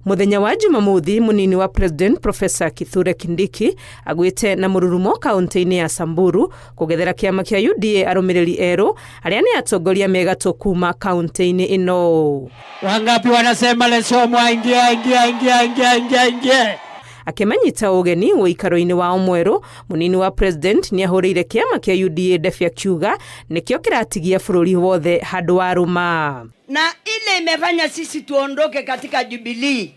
Muthenya wa Jumamothi, munini wa President Professor Kithure Kindiki agwite na mururumo kaunti-ini ya Samburu kugethera kiama kia UDA arumiriri eru aria ni atongoria megatũ kuma kaunti-ini ino. Wangapi wanasema Lesomo aingie, aingie, aingie, aingie, aingie, aingie? Akĩmanyita ũgeni ũikaro-inĩ wao mwerũ, munini wa President nĩ ahũrĩire kĩama kĩa UDA ndebe akiuga nĩkĩo kĩratigia bũrũri wothe handũ wa rũma. Na ile imefanya sisi tuondoke katika Jubilee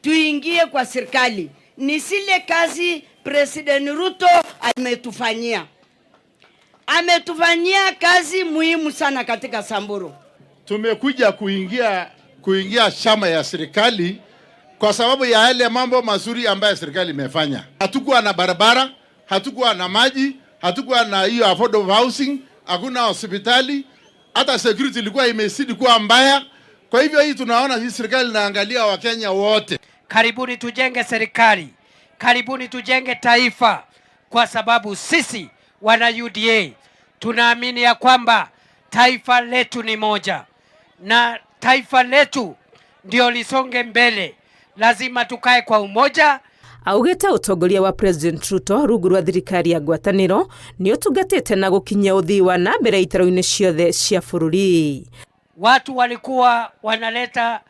tuingie kwa serikali ni zile kazi President Ruto ametufanyia. Ametufanyia kazi muhimu sana katika Samburu. Tumekuja kuingia chama ya serikali kwa sababu ya yale mambo mazuri ambayo serikali imefanya. Hatukuwa na barabara, hatukuwa na maji, hatukuwa na hiyo affordable housing, hakuna hospitali, hata security ilikuwa imezidi kuwa mbaya. Kwa hivyo hii tunaona hii serikali inaangalia Wakenya wote. Karibuni tujenge serikali, karibuni tujenge taifa, kwa sababu sisi wana UDA tunaamini ya kwamba taifa letu ni moja na taifa letu ndio lisonge mbele, lazima tukae kwa umoja. Augĩte ũtongoria wa President Ruto rungu rwa thirikari ya ngwatanĩro nĩ ũtungatĩte na gũkinyia ũthii wa na mbere itaro-inĩ ciothe cia bũrũri. Watu walikuwa wanaleta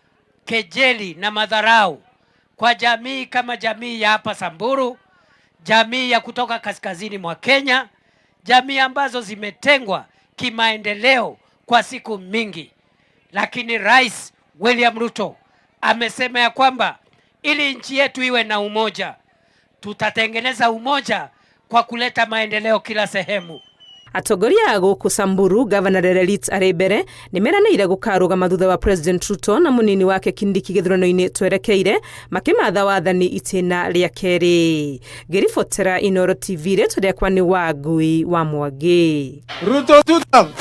kejeli na madharau kwa jamii kama jamii ya hapa Samburu, jamii ya kutoka kaskazini mwa Kenya, jamii ambazo zimetengwa kimaendeleo kwa siku mingi. Lakini Rais William Ruto amesema ya kwamba ili nchi yetu iwe na umoja, tutatengeneza umoja kwa kuleta maendeleo kila sehemu. Atongoria a gũkũ Samburu, Gavana Lelelit arĩ mbere, nĩ meranĩire gũkarũgama thutha wa President Ruto na mũnini wake Kindiki gĩthurano-inĩ twerekeire makĩmatha wathani itĩna rĩa kerĩ. Ngĩribotera Inooro TV, rĩtwa rĩakwa nĩ Wangui wa Mwangi. Ruto tutam.